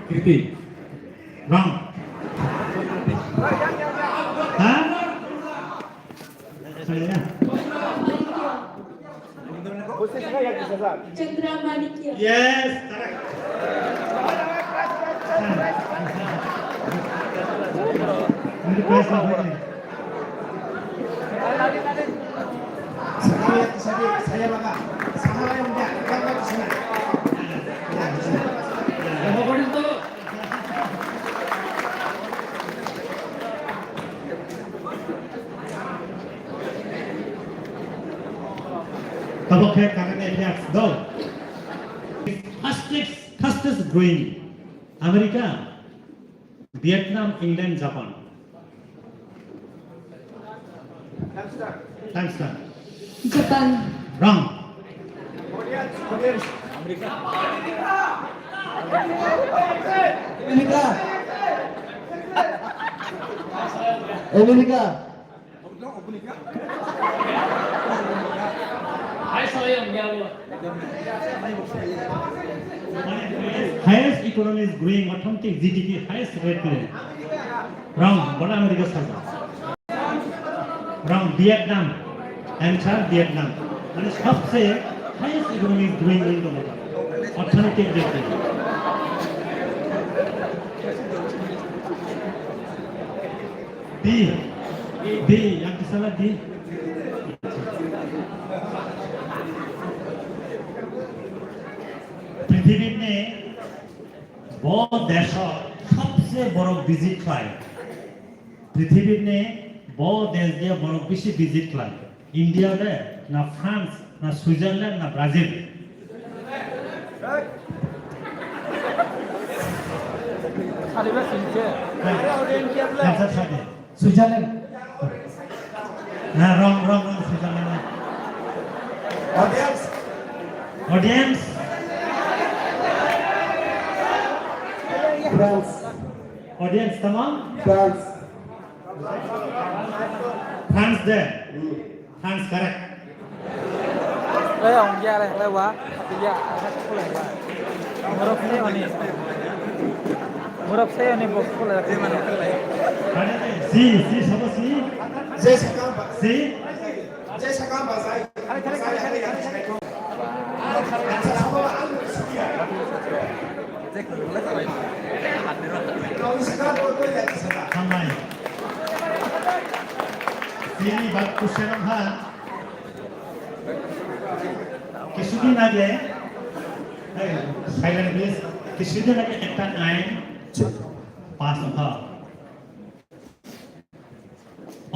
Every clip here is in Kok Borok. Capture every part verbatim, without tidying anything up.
Kirti. Wrong. Ha? Chandra Manikya. Yes, correct. Saya, saya, saya baka. Saya yang dia, yang baka sana. Yang baka itu. Tabuk khe current affairs dol. Fastest, fastest growing America, Vietnam, England, Japan. Time start. Japan. Wrong. America. America. Highest economy is growing, অর্থনৈতিক G D P highest rate le. Wrong, বড় আমেরিকা সরকার। Wrong, Vietnam. Answer Vietnam. মানে সবচেয়ে highest economy is growing in the world. অর্থনৈতিক দিক দিয়ে। D, D, yang kesala D. পৃথিবীর নে বড় দেশ সবচেয়ে বড় ভিজিট খায়। পৃথিবীর নে বড় দেশ দিয়ে বড় বেশি ভিজিট খায়। ইন্ডিয়া রে না ফ্রান্স না সুইজারল্যান্ড না Brazil. Answer sade. Switzerland. Na, wrong, wrong, wrong, Switzerland na. Audience. Audience. France. Audience, tamam? France. France de. Hmm. Hans, correct. Lai ong ya lai lai wa. Ya, ya, kulai wa. Murab se oni. Murab se oni bok kulai. Si, si, sabo si. Jai sakam ba. Si. Jai sakam ba jai. Hambai. Sini bak kusenong ha. Kisudin age, eh, silent please. Kisudin age ekta ain pass wngkha.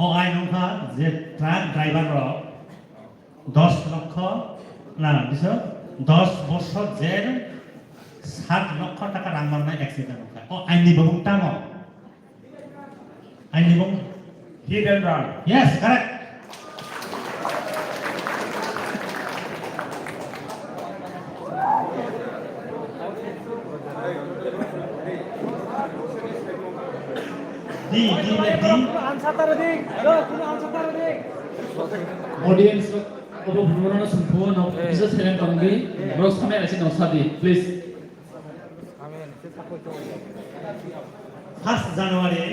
O ain wngkha je truck driver rok dos lokho, na, bisa dos bosor jail, sat lokho taka rang mannai accident wngkha. O ain ni bumung tamo? Aini bung hit and run. Yes, correct. D, D, D. Audience, obo bumung no sumpo no, bisa silent tongdi. Bro, samai asin no sadi, please. First January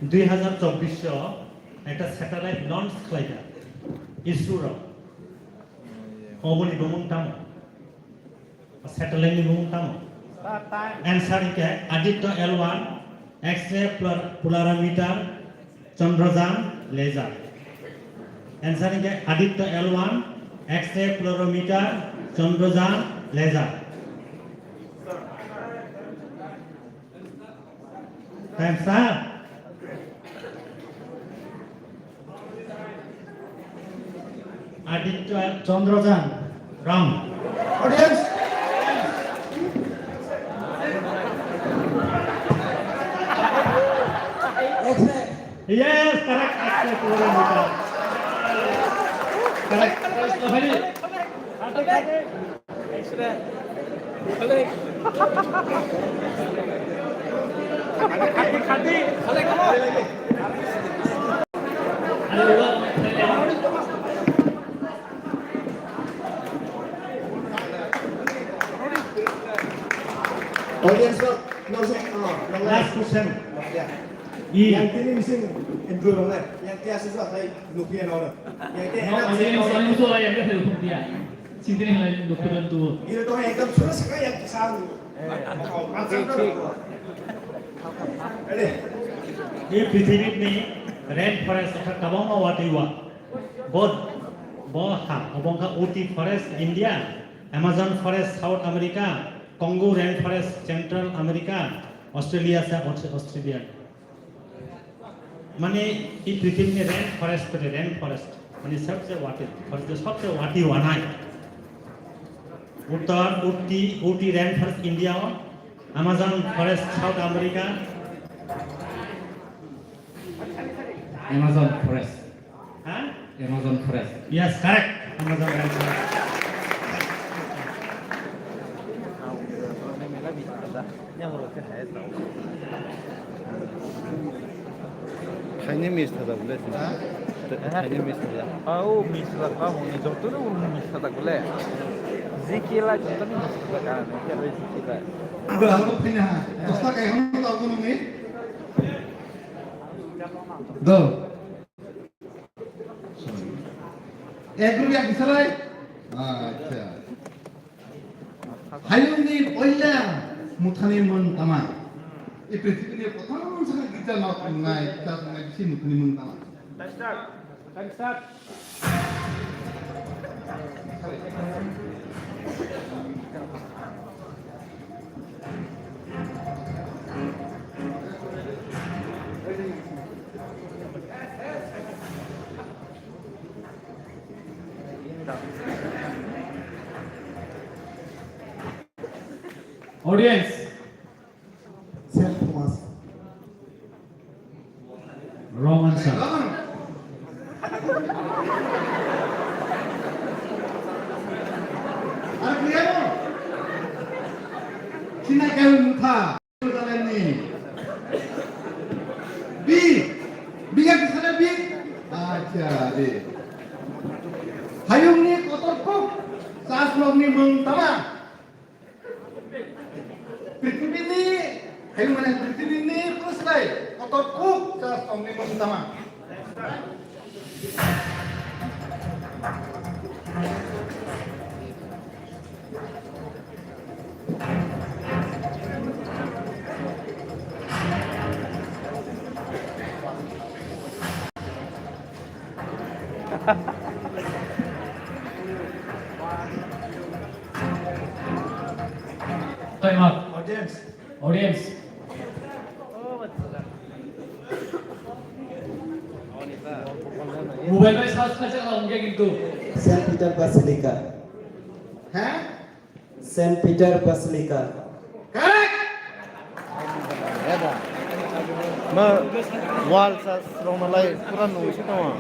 dui hazar chobbish o ekta satellite launch khlaikha ISRO rok. Oboni bumung tamo? Satellite ni bumung tamo? Answer hingke Aditya L one, X-ray polar-, polarimeter, Chandrayaan laser. Answer hingke Aditya L one, X-ray polarimeter, Chandrayaan laser. Time start. Aditya Chandrayaan. Wrong. Audience. Yes, correct. X-ray polarimeter. Correct. Audience rok, no se, oh, no. Last question. Yeah. I. Yang tini missing intro no le. Yang tiya susu atai nukya no le. Yang tiya no, enak audience sih, yang no. Musuh lah yang dia tu dia. Sini lah nukya tu. Ini tuh ekdam sudah sekali yang kesal. Oh, macam tu. Ready? Ni prithibi ni rainforest kha kabangma watwi wa. Bo, bo ha, obo wngkha Uti Forest, India, Amazon Forest, South America, Congo Rainforest, Central America, Australia sa Aus-, Australia. Mane, i prithibi ni rainforest kore, rainforest. Mane, sabse wati, forest sabse wati wanai. Uttar, Uti, Uti Rainforest, India o, Amazon Forest, South America. Amazon Forest. Ha? Amazon Forest. Yes, correct. Amazon Forest. Thaini miss thajak le. Ha? Thaini miss thajak. Ah, o miss thajak, tamo ni joto no miss thajak le. Zikila joto ni miss thajak, ah, zikila. Ba, ano phina. Dosta kai hono ta gunung ni. Do. Sorry. Ek rupiah kisalai? Acha. Hayungni poila muthani mung tama. E prithibini prothom saka girja nok wngnai, girja wngnai bisi muthani mung tama. Audience. Saint Thomas. Wrong answer. Ar kiyamo? Sina kayo mutha. B. B ya kisana B? Acha, B. Hayungni kotor kuk. Sas logni mung tama. Prithibini, hai mane prithibini pwslai kotor kuk cha tongni mung tama. Time up. Audience. Audience. Mobile bai search khaijak rok hwnkhe kintu. Saint Peter Basilica. Ha? Saint Peter Basilica. Correct! Ma wall sa rwngmalai pura nungwi se tongo.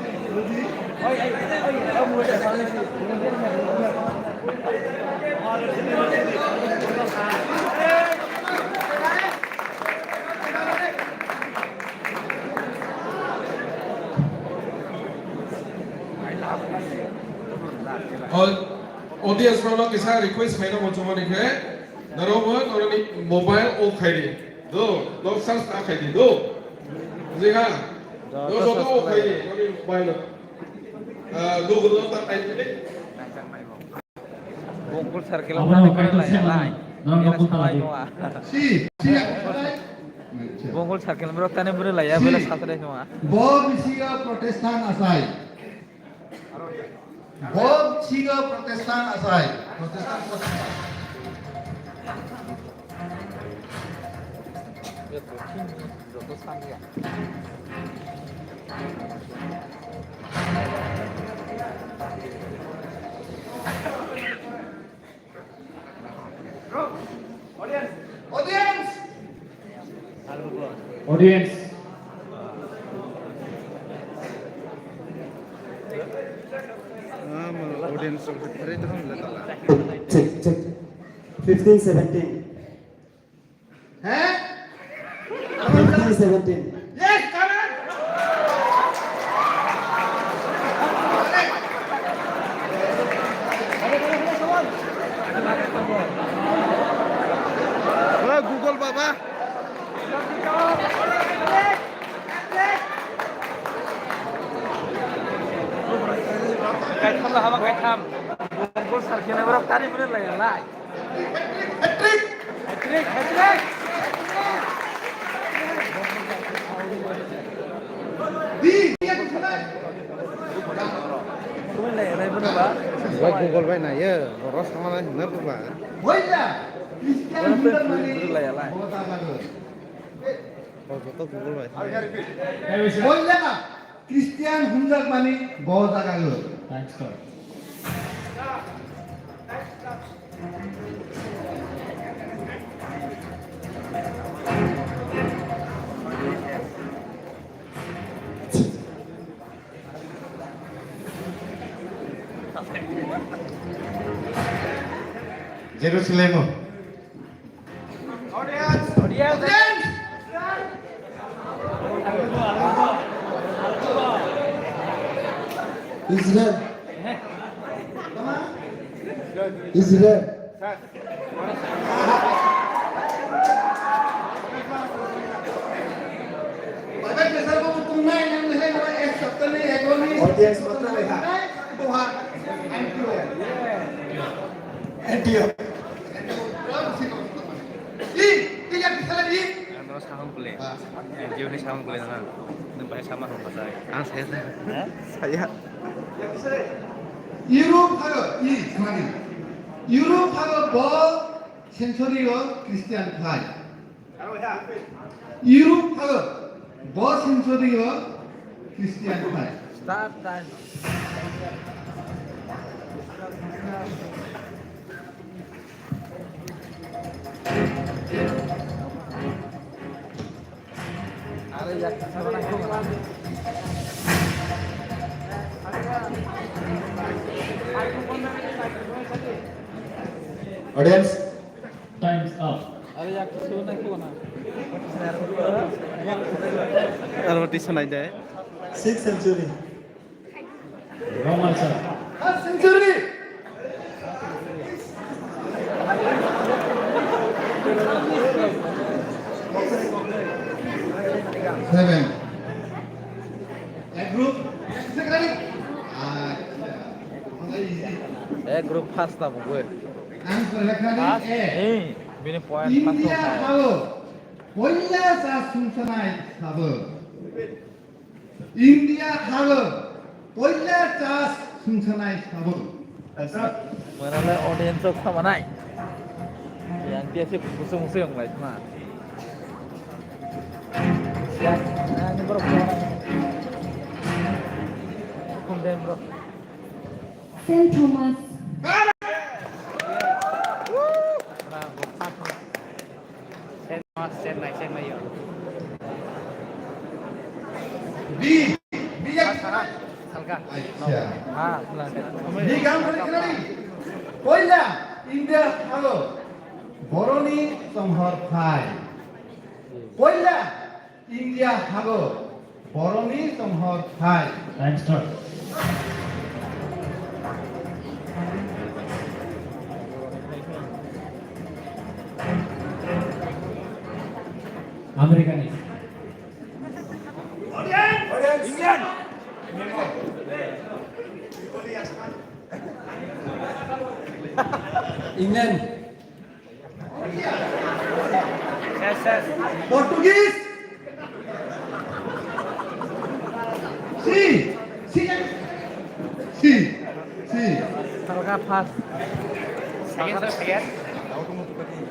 Audience rokno kisa request khaina muchungmani khe, norokbo norokni mobile off khaidi. Do, nok search ta khaidi do. Buji kha? Do, joto off khaidi, norokni mobile. Ah, Google no ta khaidi. Bongkol circle. Abono kaitor se mano. Norok no kunta lagi. Si, si, Bongkol circle bro tane bro laya bela satrai nua. Bo bisiga Protestant asai. Bo bisiga Protestant asai. Protestant, Protestant. Audience! Audience. Ah, audience. Check, check. Fifteen seventeen. Huh? Fifteen seventeen. Yes, correct. Wah, Baba. Kaitham lah, haba kaitham. Bol sar kena borok tari bule lai lai. Hat-trick! Hat-trick! Hat-trick! Di, di, di, di. Google bai naiyo, boros sama nai hwnwi buba. Boila, Cristiano Ronaldo ni bota bago. O joto Google bai. Boila, Cristiano Ronaldo ni bota bago. Thanks, sir. Jerusalem. Audience. Audience. Israel. Israel. Audience mata leha. Antioch. Ano samung kule. N G O ni samung kule na. Nung bai sama hong pasai. Ang saya saya. Saya. Europe hago i samani. Europe hago bo century o Christian phai. Europe hago bo century o Christian phai. Start time. Audience. Time's up. Aro tisa nai de. Sixth century. Wrong answer. Century. Seven. A group. Secretary. A group first na bugwe. Ang secretary. First. Eh, bini point first. India hao poila cha sumsanai sabo. India hao poila cha sumsanai sabo. Manale audience o khamanai. Yang dia sih musuh-musuh yang lain mah. Ya, ini bro. Kemudian bro. Saint Thomas. Bravo. Chennai, Chennai, Chennai yo. Bi, bi ya. Salka. Acha. Ha, salka. Bi gam khali khali. Poila India hao boroni chonghor phai. Poila India hao boroni chonghor phai. Time start. America ni. England. Portuguese. Si, si, si, si. Salka first. Second, second.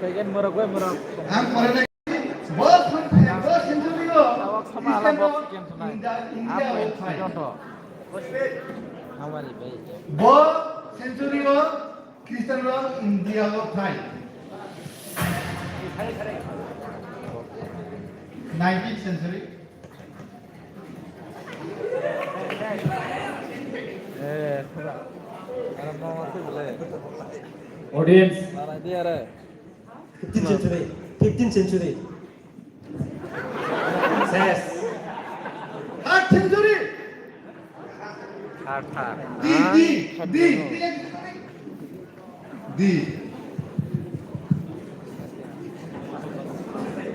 Second, Morocco, Morocco. Ang pore na, bo, bo century o. Tawak sama ala box game tunai. India, India o phai. Hamari bhai. Bo century o. Christian rok India o phai. Nineteenth century. Audience. Fifteenth century. Fifteenth century. Ses. Third century. Third, third. D, D, D. D.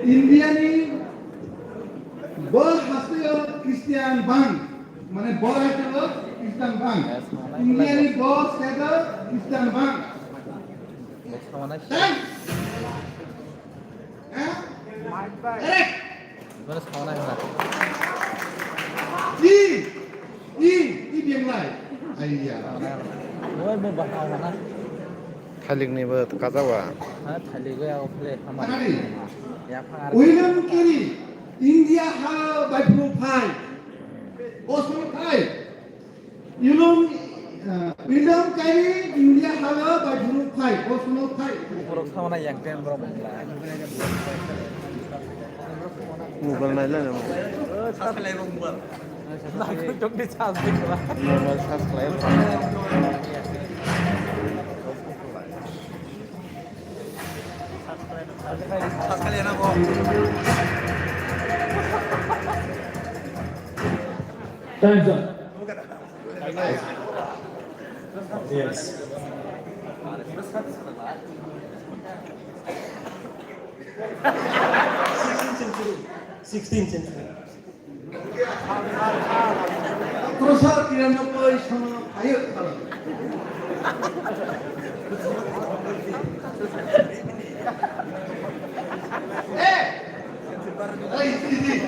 India ni bo hasteo Christian bang, mane bo rajyo Christian bang. India ni bo state Christian bang. Thanks. Correct. Mana sauna hwnna? I, i, i benglai. Aiya. Oi, mo bahai mana? Thailikni bo kajawa. Ha, thailik ya, o phle, hamari. Hamari. Ya, phang ar. William Carey, India ha bai phuru phai. Osman phai. Ilung, eh, William Carey India haga bai phuru phai, o sono phai. Borok samana yang ten borok mangla. Mobile naila na. Subscribe mobile. Naikol jok di charge di kala. Mobile charge khlai. Time's up. Yes. Sixteenth century. Sixteenth century. Atroso tiranoboi sono phaio khala. Eh! Oi, oi, oi.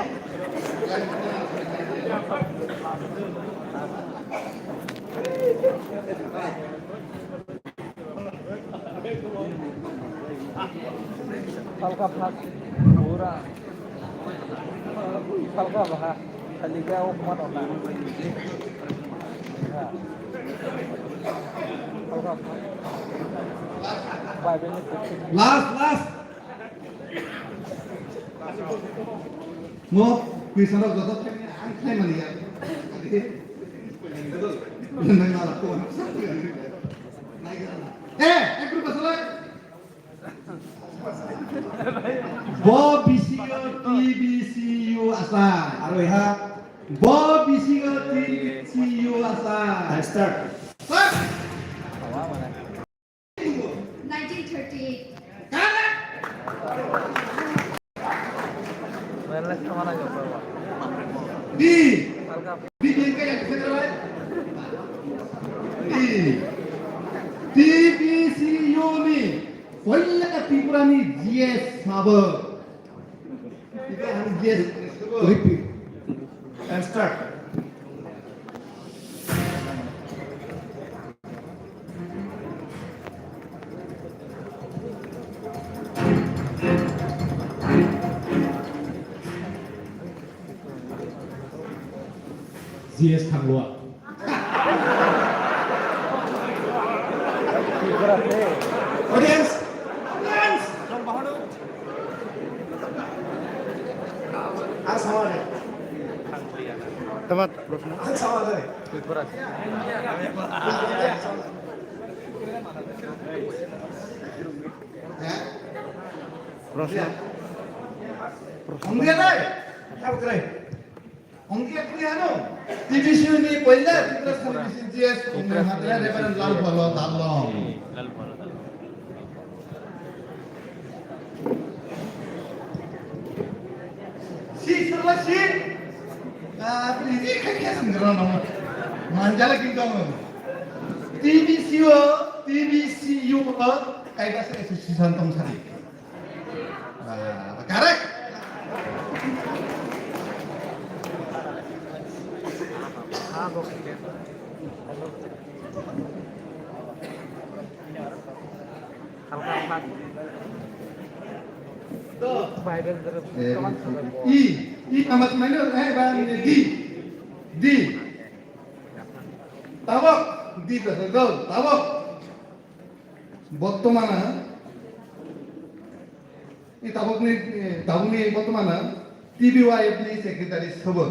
Salka phak, pura. Salka baha, salika o kuma tongna. Salka phak. Bai, bai, bai. Last, last. Mo, kwi sanok joto thangni ang khlai mani ya. Eh, ek group asala. Bo bisingo T B C U asai. Aro ha. Bo bisingo T B C U asai. Start. Start. Nineteen thirty-eight. Di. Di, di, di, di. T B C U ni poila Tripura ni G S sabo. Repeat and start. G S Thanglua. Audience! Audience! Ang sama de. Temat, ang sama de. Proshno. Proshno. Ang dia dai. Ang dia. Ongkhe kri hano, T B C U ni poila Tripura State G S ongni hatre Reverend Lalpalo Dallong. Si sirla si, ah, ini kai kai sendiri nama. Manjala kintu. T B C U, T B C U, kai kai association tong sari. Ah, correct. I, I, nama mana? Eh, bang, D, D. Tabok, D, tabok. Bottomana, i tabokni, eh, tabokni bottomana T B Y F ni secretary sobo.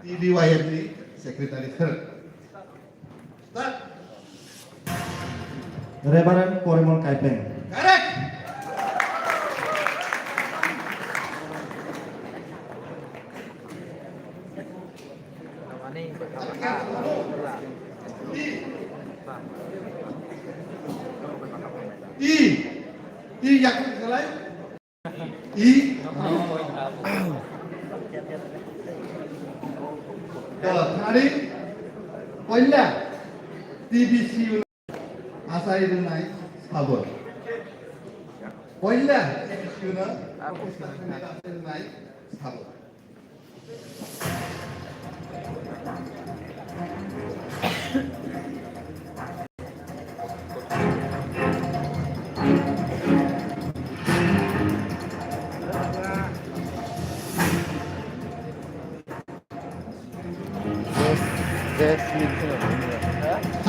T B Y F ni secretary sobo. Reverend Porimol Kaipeng. Correct. I, I, yakni salai. I. To thari poila T B C U asai rwnai sabo. Poila T B C U no asai rwnai sabo. Yes, yes, yes.